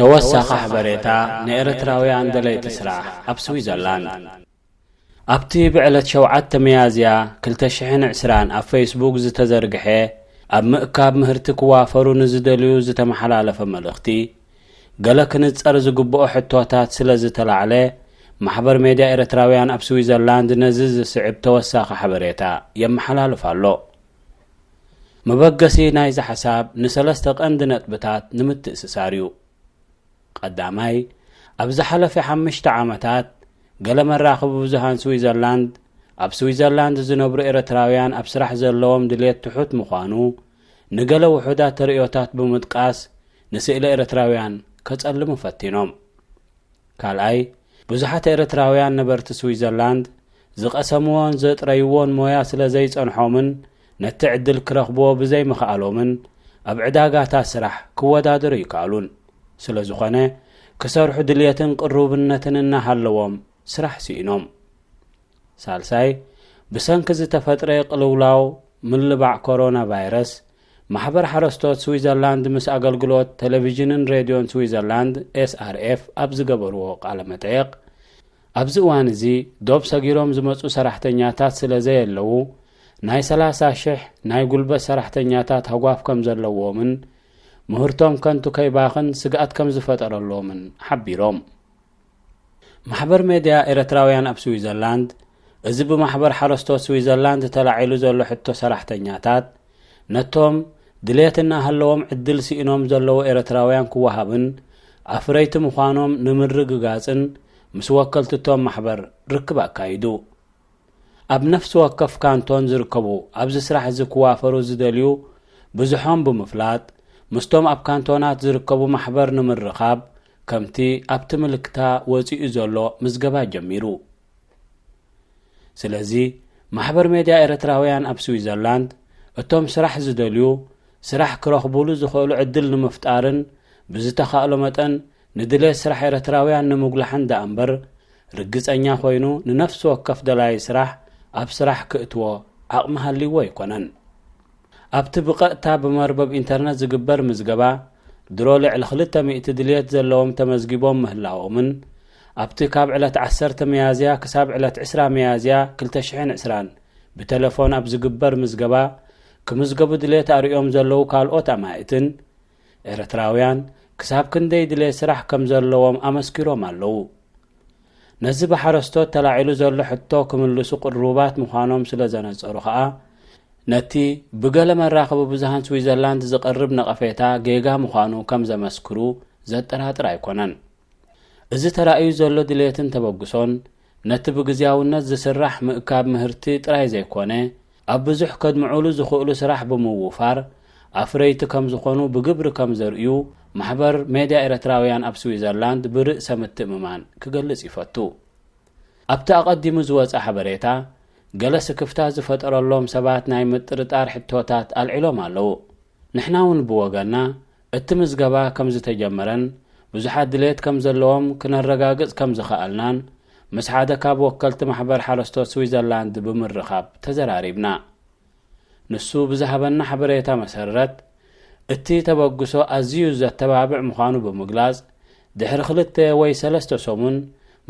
ተወሳኺ ሓበሬታ ንኤርትራውያን ደለይቲ ስራሕ ኣብ ስዊዘርላንድ። ኣብቲ ብዕለት ሸውዓተ ሚያዝያ ክልተ ሽሕን ዕስራን ኣብ ፌስቡክ ዝተዘርግሐ፣ ኣብ ምእካብ ምህርቲ ክዋፈሩ ንዝደልዩ ዝተመሓላለፈ መልእኽቲ፣ ገለ ክንጸር ዝግብኦ ሕቶታት ስለ ዝተላዕለ፣ ማሕበር ሜድያ ኤርትራውያን ኣብ ስዊዘርላንድ ነዚ ዝስዕብ ተወሳኺ ሓበሬታ የመሓላልፍ ኣሎ። መበገሲ ናይዚ ሓሳብ ንሰለስተ ቀንዲ ነጥብታት ንምትእስሳር እዩ። ቀዳማይ፣ ኣብ ዝሓለፈ ሓሙሽተ ዓመታት፣ ገለ መራኽቢ ብዙሃን ስዊዘርላንድ፣ ኣብ ስዊዘርላንድ ዝነብሩ ኤርትራውያን ኣብ ስራሕ ዘለዎም ድሌት ትሑት ምዃኑ፣ ንገለ ውሑዳት ተርእዮታት ብምጥቃስ፣ ንስእሊ ኤርትራውያን ከጸልሙ ፈቲኖም። ካልኣይ፣ ብዙሓት ኤርትራውያን ነበርቲ ስዊዘርላንድ፣ ዝቐሰምዎን ዘጥረይዎን ሞያ ስለ ዘይጸንሖምን፣ ነቲ ዕድል ክረኽብዎ ብዘይምኽኣሎምን፣ ኣብ ዕዳጋታት ስራሕ ክወዳደሩ ኣይከኣሉን። ስለ ዝኾነ፣ ክሰርሑ ድልየትን ቅሩብነትን እናሃለዎም፣ ስራሕ ስኢኖም። ሳልሳይ፣ ብሰንኪ ዝተፈጥረ ቅልውላው ምልባዕ ኮሮና ቫይረስ፣ ማሕበር ሓረስቶት ስዊዘርላንድ ምስ ኣገልግሎት ቴሌቪዥንን ሬድዮን ስዊዘርላንድ፣ ኤስ ኣር ኤፍ፣ ኣብ ዝገበርዎ ቃለ መጠየቕ፣ ኣብዚ እዋን እዚ ዶብ ሰጊሮም ዝመጹ ሰራሕተኛታት ስለ ዘየለዉ፣ ናይ ሰላሳ ሽሕ ናይ ጉልበት ሰራሕተኛታት ሃጓፍ ከም ዘለዎምን፣ ምህርቶም ከንቱ ከይባኽን ስግኣት ከም ዝፈጠረሎምን ሓቢሮም። ማሕበር ሜድያ ኤርትራውያን ኣብ ስዊዘርላንድ፣ እዚ ብማሕበር ሓረስቶት ስዊዘርላንድ ተላዒሉ ዘሎ ሕቶ ሰራሕተኛታት፣ ነቶም ድሌት እናሃለዎም ዕድል ስኢኖም ዘለዉ ኤርትራውያን ክወሃብን ኣፍረይቲ ምዃኖም ንምርግጋጽን ምስ ወከልትቶም ማሕበር ርክብ ኣካይዱ። ኣብ ነፍሲ ወከፍ ካንቶን ዝርከቡ ኣብዚ ስራሕ እዚ ክዋፈሩ ዝደልዩ ብዙሖም ብምፍላጥ፣ ምስቶም ኣብ ካንቶናት ዝርከቡ ማሕበር ንምርኻብ፣ ከምቲ ኣብቲ ምልክታ ወጺኡ ዘሎ ምዝገባ ጀሚሩ። ስለዚ፣ ማሕበር ሜድያ ኤርትራውያን ኣብ ስዊዘርላንድ፣ እቶም ስራሕ ዝደልዩ፣ ስራሕ ክረኽቡሉ ዝኽእሉ ዕድል ንምፍጣርን፣ ብዝተኻእሎ መጠን ንድሌት ስራሕ ኤርትራውያን ንምጉላሕን ደኣ እምበር፣ ርግጸኛ ኮይኑ ንነፍሲ ወከፍ ደላይ ስራሕ ኣብ ስራሕ ክእትዎ ዓቕሚ ሃልይዎ ኣይኮነን። ኣብቲ ብቐጥታ ብመርበብ ኢንተርነት ዝግበር ምዝገባ፣ ድሮ ልዕሊ ክልተ ሚእቲ ድልየት ዘለዎም ተመዝጊቦም ምህላዎምን፣ ኣብቲ ካብ ዕለት ዓሰርተ ሚያዝያ ክሳብ ዕለት ዕስራ ሚያዝያ ክልተ ሽሕን ዕስራን ብቴሌፎን ኣብ ዝግበር ምዝገባ፣ ክምዝገቡ ድልየት ኣርእዮም ዘለዉ ካልኦት ኣማኢትን፣ ኤርትራውያን ክሳብ ክንደይ ድሌት ስራሕ ከም ዘለዎም ኣመስኪሮም ኣለዉ። ነዚ ብሓረስቶት ተላዒሉ ዘሎ ሕቶ ክምልሱ ቅሩባት ምዃኖም ስለ ዘነጸሩ ከኣ፣ ነቲ ብገለ መራኸቢ ብዙሃን ስዊዘርላንድ ዝቐርብ ነቐፌታ ጌጋ ምዃኑ ከም ዘመስክሩ ዘጠራጥር ኣይኮነን። እዚ ተራእዩ ዘሎ ድሌትን ተበግሶን፣ ነቲ ብግዝያውነት ዝስራሕ ምእካብ ምህርቲ ጥራይ ዘይኮነ፣ ኣብ ብዙሕ ከድምዑሉ ዝኽእሉ ስራሕ ብምውፋር፣ ኣፍረይቲ ከም ዝኾኑ ብግብሪ ከም ዘርእዩ፣ ማሕበር ሜድያ ኤርትራውያን ኣብ ስዊዘርላንድ ብርእሰ ምትእምማን ክገልጽ ይፈቱ። ኣብቲ ኣቐዲሙ ዝወጸ ሓበሬታ፣ ገለ ስክፍታ ዝፈጠረሎም ሰባት ናይ ምጥርጣር ሕቶታት ኣልዒሎም ኣለዉ። ንሕና እውን ብወገንና፣ እቲ ምዝገባ ከም ዝተጀመረን ብዙሓት ድሌት ከም ዘለዎም ክነረጋግጽ ከም ዝኸኣልናን፣ ምስ ሓደ ካብ ወከልቲ ማሕበር ሓረስቶት ስዊዘርላንድ ብምርኻብ ተዘራሪብና። ንሱ ብዝሃበና ሓበሬታ መሰረት፣ እቲ ተበግሶ ኣዝዩ ዘተባብዕ ምዃኑ ብምግላጽ፣ ድሕሪ ክልተ ወይ ሰለስተ ሰሙን፣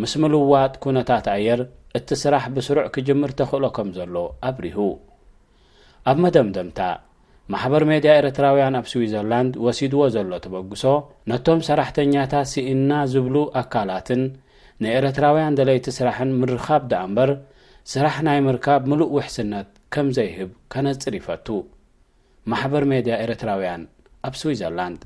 ምስ ምልዋጥ ኩነታት ኣየር፣ እቲ ስራሕ ብስሩዕ ክጅምር ተኽእሎ ከም ዘሎ ኣብሪሁ። ኣብ መደምደምታ፣ ማሕበር ሜድያ ኤርትራውያን ኣብ ስዊዘርላንድ ወሲድዎ ዘሎ ተበግሶ፣ ነቶም ሰራሕተኛታት ስኢንና ዝብሉ ኣካላትን ንኤርትራውያን ደለይቲ ስራሕን ምርኻብ ደኣ እምበር፣ ስራሕ ናይ ምርካብ ምሉእ ውሕስነት ከም ዘይህብ ከነጽር ይፈቱ። ማሕበር ሜድያ ኤርትራውያን ኣብ ስዊዘርላንድ።